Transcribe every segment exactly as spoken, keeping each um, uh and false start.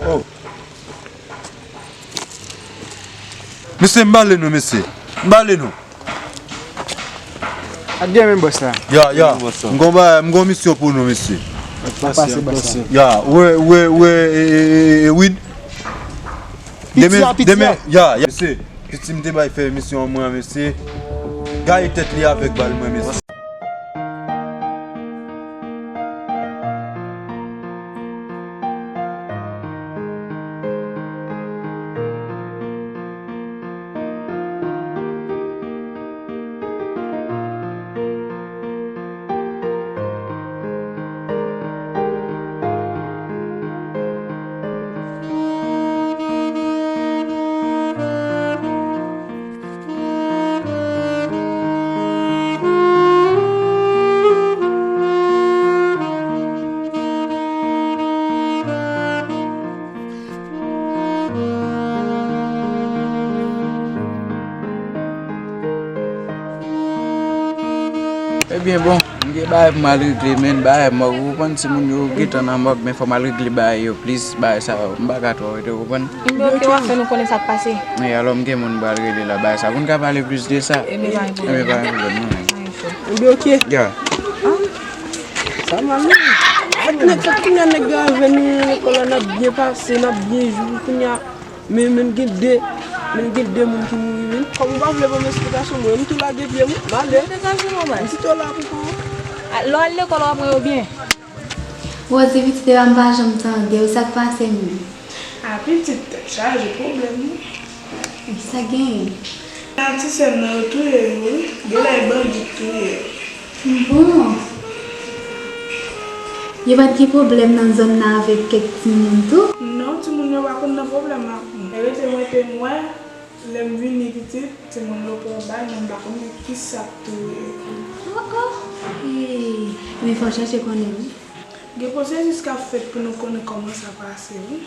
Oh. Mesye, m bale nou, mesye. M bale nou. Ap gen menm bòs la. Ya, ya. M gon ba, m gon misyon pou nou, mesye. Pase, pase. Ya, wè, wè, wè, e, e, e, e, Wid. Demen, demen, ya, ya, mesye. Piti m te bay fè misyon an mwen, mesye. Gaye tèt li avèk bal mwen, mesye. Ebyen, bon, m gen bagay pou m al regle, men bagay mòg, ou konprann, timoun yo gentan nan mòg, men fò m al regle bagay yo plis, bagay sa yo, m pa ka twò rete, ou konprann. Ebyen, oke, w ap fè nou konnen sa k pase. Wi, alò, m gen moun m pral rele la, bagay sa, pou n ka pale plis de sa. Ebyen, pa gen pwoblèm. Ebyen, pa gen pwoblèm, non. Ou byen oke? Ya. Sa mal, wi. Avèk nèg sa, kounye a nèg yo a vini lekòl la, n ap byen pase, n ap byen jwe, kounye a, men, men gen de, men gen de moun ki mouri, men. Kòm ou pa vle ban m esplikasyon, mwen, m tou lage pye m, m ale. Degaje mwen, baz. M site w la pou kò. A, lè w al lekòl, w ap wè yo byen. Rosie, pitit, epa m pa janm tande w, sa k pase menm? A, pitit, tèt chaje, pwoblèm, wi. Sa genyen? A, ti sè m nan, yo touye yo, wi. Genlè e bandi k touye yo. Bon. Yo pa t gen pwoblèm nan zòn nan avèk kèk timoun tou? Non, timoun yo pa konn nan pwoblèm ak moun. E rete mwen te m wè, lè m vini pitit, timoun yo pran bal, men m pa konnen kisa k touye yo. Oh, oh. Hey. Men fò w chèche konnen, wi. Gen pwosesis k ap fèt pou nou konnen kòman sa pase, wi.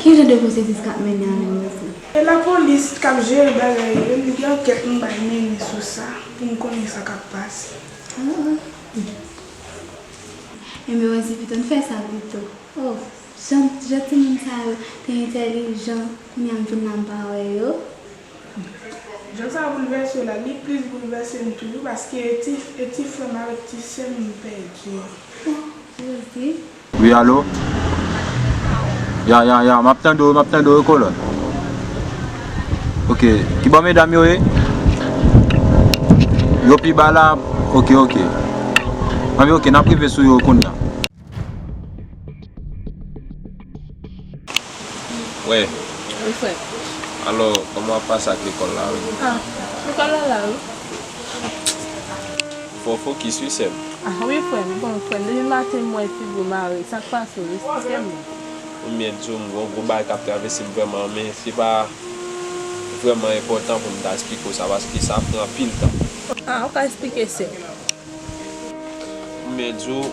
Ki jan de pwosesis k ap mennen an menm, Rosie? E lapolis k ap jere bagay yo, m gen ankèt m bay mennen sou sa, pou m konnen sa k ap pase. Ah, ah. Enben, Rosie, pito n fè sa pito. Oh, jan, jan timoun sa yo te entèlijan, kounye a m vin la m pa wè yo. Jan sa boulvèse w la, li plis boulvèse m toujou, paske e ti, e ti frè m avèk ti sè m m pèdi yo. Oh, Rosie. Wi, alo? Ya, ya, ya, m ap tande w, m ap tande w, wi, kolòn. Oke, ki bò medam yo ye? Yo pi ba la? Oke, oke. Anben, oke, n ap rive sou yo kounye a. Wè. Wi, frè. Alò, kòman w ap pase ak lekòl la, wi? Ah, lekòl la la, wi. Fò w fokis, wi, sè m. Ah, wi, frè m. Bon, frè m, depi maten m wè figo mare. Sa k pase w? Esplike m. Ou mèt di w, m gen yon gwo bagay k ap travèse m vrèman, men se pa vrèman enpòtan pou m ta esplike w sa, paske sa pran anpil tan. Ah, ou ka esplike, sè m. Ou mèt di w,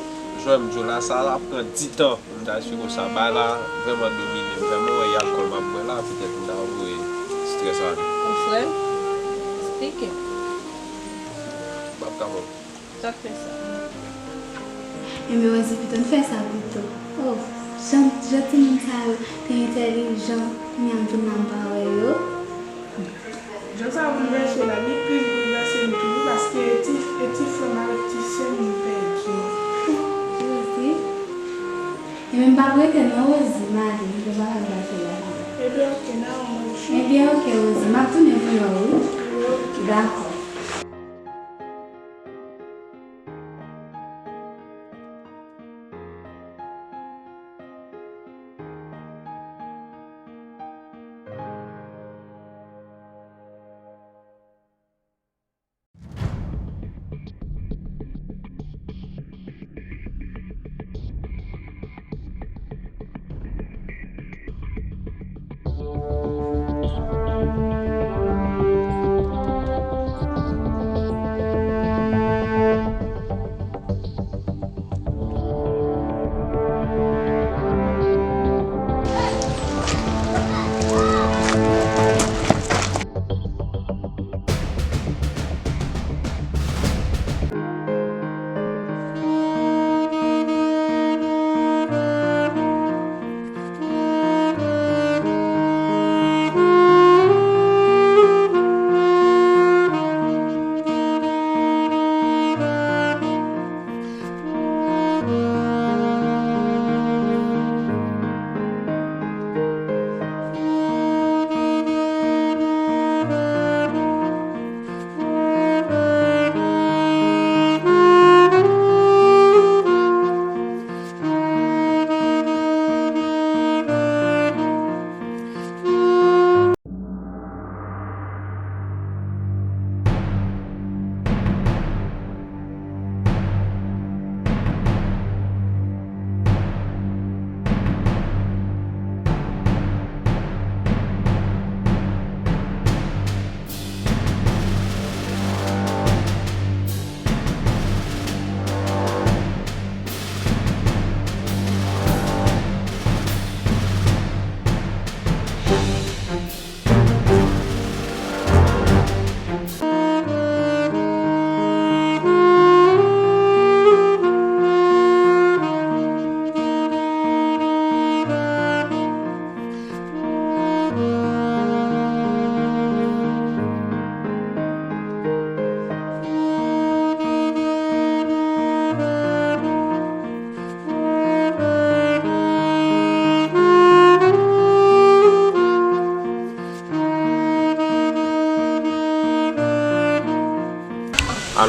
jan m di w la, sa la pran di tan. M ta esplike w sa, bagay la vrèman domine m. Vrèman, wè, e alkòl m ap bwè la, petèt m ta voye strès ale. Mon frè, esplike. M p ap kapab. Sa k fè sa? Enben, Rosie, pito n fè sa pito. Oh, jan, jan timoun sa yo te entèlijan, kounye a m vin la m pa wè yo. Jan sa boulvèse w la, li plis boulvèse m toujou, paske e ti, e ti frè m avèk ti sè m m pèdi yo. Rosie. Ebyen, m p ap rete non, Rosie, m ale, m gen bagay m pral fè la. Ebyen, oke, n a wè w. Ebyen, oke, Rosie, m ap tounen pou nou, wi. Ebyen, oke. Dakò.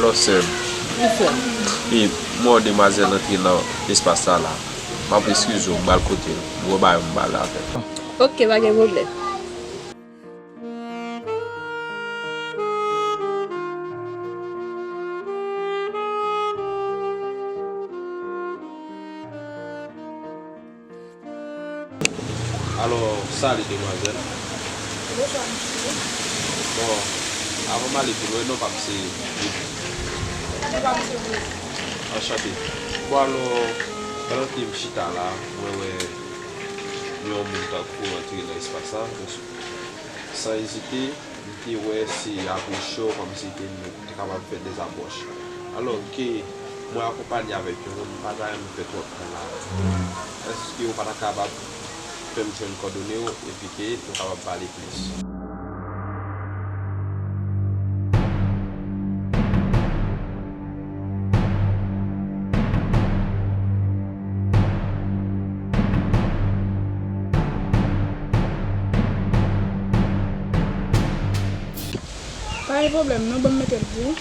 Alò, sè m, e, mwen wè demwazèl antre nan espas sa la. M ap eskize w, m pral kote l. M wè bagay m pale avè l. Ok, pa gen pwoblèm. Alò, salut demwazèl. Bonswa, mesye. Bon, avan m ale pi lwen, non pa m se Vidi. Anchante. Bon, alò, pandan ke m chita la, mwen wè yon moun tankou w antre nan espas la. San ezite, m te wè se apwoche w, kòmsi ke nou te kapab fè dèzapwòch. Alò ke mwen akonpanye avèk yon moun, m pa ta renmen fè twòp tan la. Èske w pa ta kapab fè m jwenn kòdone w epi ke nou kapab pale plis? Pa gen pwoblèm non, ban m mete l pou ou.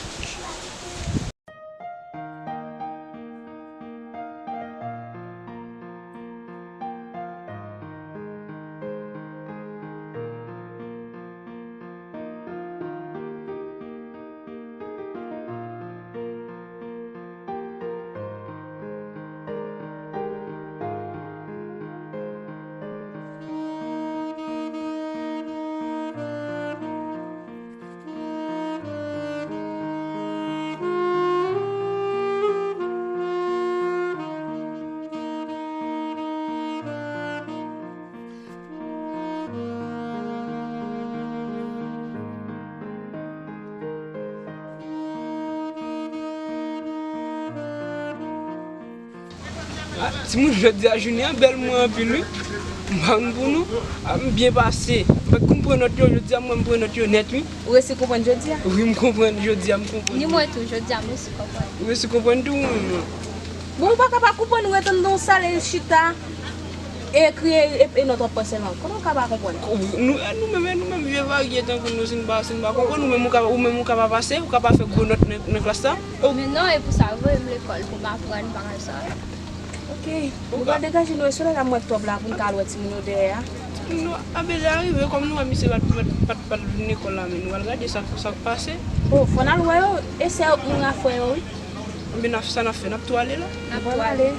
Ah, timoun, jodi a jounen an bèl mwen anpil wi. M pa konn pou nou, ah, m byen pase. M pa t konn pran nòt yo, jodi a mwen m pran nòt yo nèt wi. Ou resi konprann jodi a? Wi, m konprann jodi a, m konprann. Ni mwen tou, jodi a m resi konprann. Ou resi konprann tou, mwen. Bon, ou pa ka pa konprann, ou ret anndan yon sal chita. Ekri e, e, e nòt w ap pran sèlman. Kòman w ka pa konprann? Nou, e nou menm, e nou menm vye varye tankou nou, si n pa, si n pa konprann, ou menm ou ka, ou menm ou ka pa pase, ou ka pa fè gwo nòt nan, nan klas la. Oh. Men non, e pou sa yo voye m lekòl, pou m aprann bagay sa yo. Ok. Nou ka degaje nou, e sou la m wè twòp la pou n ka al wè timoun yo dèyè a. Timoun yo, a bezwen rive, kòm nou wè misye pa t, pa t, pa t, pa t vin lekòl la, men nou al gade sa, sa k pase. Oh, fò n al wè yo, e sè moun a frè yo, wi. Ebyen, n ap, sa n ap fè, n ap tou ale la. N ap tou ale.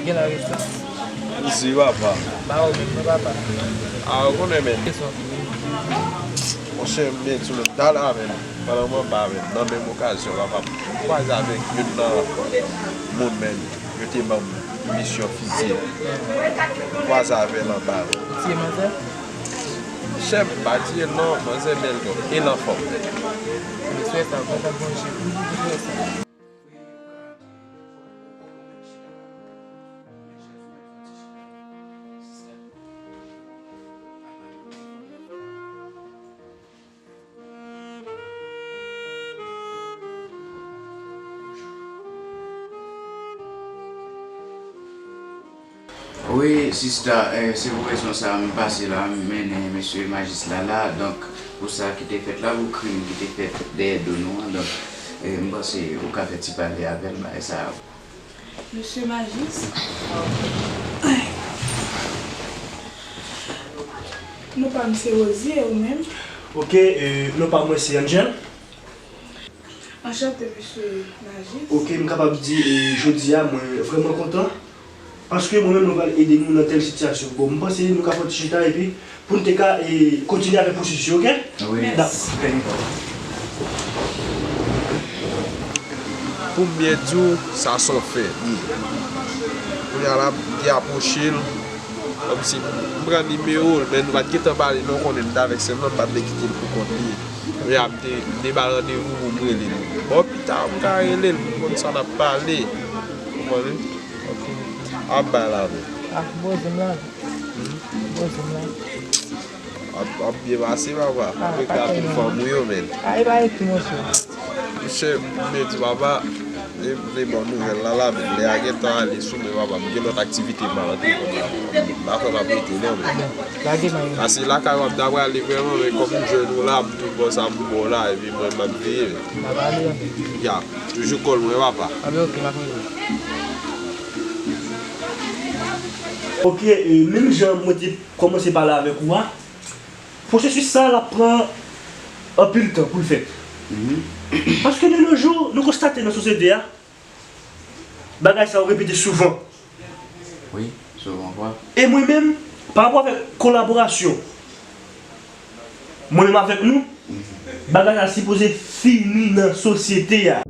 Gen la resta. Zi papa. Ba ou menm non papa. A, ou konnen men. Kisa? Monchè, m byen di w, m ta la men. Pandan m anba men, nan menm okazyon, papa, m kwaze avèk youn nan moun men, yo te ban m misyon fizye. M kwaze avè l anba. Ou tiye manzè? Chèf, pa tiye l non, manzè bèl twòp, e l anfòm. Mesye sa, kontan bon je pou li, mesye sa. Wi, sista, eh, se pou rezon sa a m pase la, m mennen mesye majistra la. Donk, pou sa ki te fèt la, pou krim ki te fèt dèyè do nou an, donk, E, m panse ou ka fè ti pale avè l, bagay sa yo. Mesye Majis? Non pa m se Rosie, ou menm? Ok, e, non pa mwen se Angel. Anchante, mesye Majis. Ok, m kapab di, e, jodi a, mwen vrèman kontan. Paske mwen menm, mwen pral ede nou nan tèl sitiyasyon. Bon, m panse nou ka fè yon ti chita epi pou n te ka, e, kontinye avèk pwosesis yo, ok? Wi. Dakò. Pou m byen di w, sa se yon fè li ye. Kounye a la, m te apwoche l, kòmsi m pran nimewo l, men nou pa t gentan pale, non, konnen m t avèk sè m nan, m pa t vle kite l pou kont li. Kounye a, m te, m te ba l randevou pou m rele l. Bon, pita, m ka rele l, pou m konn sa n ap pale. Ou konprann? Ok. Ap bay la, men. Ah, poze m la. Poze m la. Ap, ap byen pase, papa. Ah, ap regle anpil fanm ou yo, men. Ah, e pa epi, monchè. Monchè, m te di, papa, e, e bon nouvèl la, la, men lè a gentan ale sou mwen, papa, m gen lòt aktivite m al antre kòm la. M pa kwè m ap rete, non, men. Lage m. Pase lakay w ap ta prale vrèman, men kòm m jwenn ou la, m tou bon sa m bon la, epi mwen, m ap veye, men. M ap ale, men. Ya, toujou kòl mwen, papa. Ah, men ok, m ap veye. Ok, e, menm jan mwen te kòmanse pale avèk ou a, pwosesis sa a, l ap pran anpil tan pou l fèt. Paske de nos jours, nou konstate nan sosyete a, bagay sa yo repete souvan. Wi, souvan fwa. E mwen menm, pa rapò avèk kolaborasyon mwen menm avèk nou, bagay sa sipoze fini nan sosyete a.